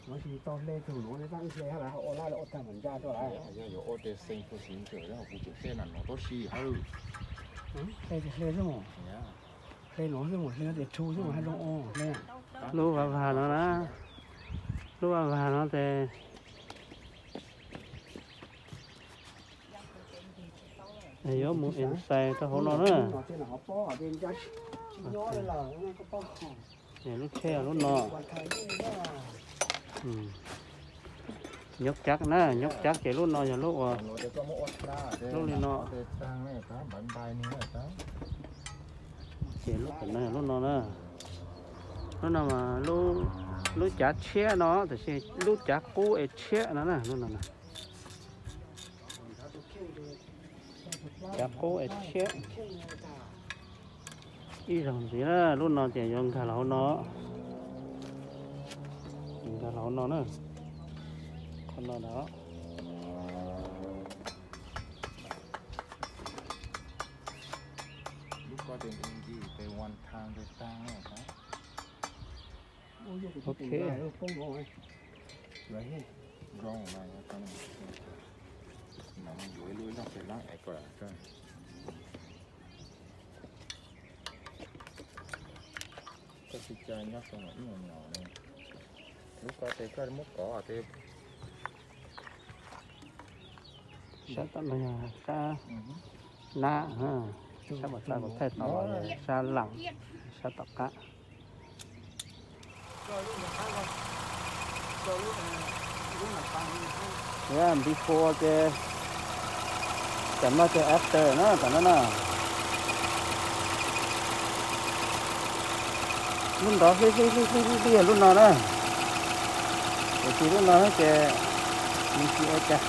Nuav tsis tau hle tug nuav, tab hle hab lawv ua laj lawv ua tag mas nca tuaj lawm. Yog yuav ua ces xeem tug siv ntawm yog kuv tseem hle na no tuab si hab. Hle ces hle xwb mus, hle nuav xwb mus, hle nuav ces tshum xwb mus hab zoo ua hle. Lub vaj vag no na, lub vaj vag no ces yuav mus inside rau hauv no na. Lub tsheb lub no. Nyob cab na, nyob cab ces lub no yog lub uas, lub li no. Ces lub no, lub no na, lub no mas lub cav tshiab no, tab sis lub cav qub es tshiab no na, lub no na. Cav qub es tshiab. Ib zaug ntxiv na, lub no ces yuav nkag los hauv no. Nkag los hauv no na. Qhov no na. Ok. Koj tsis ca nyob rau ib nyuag no ne. Lub ko ces koj muab kov tes. Sab tom no yog sab nab, sab pam txaj kuv thaij tau sab lam, sab tom qab. Before ces tam no ces after na, tam no na. Lub nrov hlib hlib hlib hlib hlib lub no na. Tiam sis lub no ces nws tsis ua cas.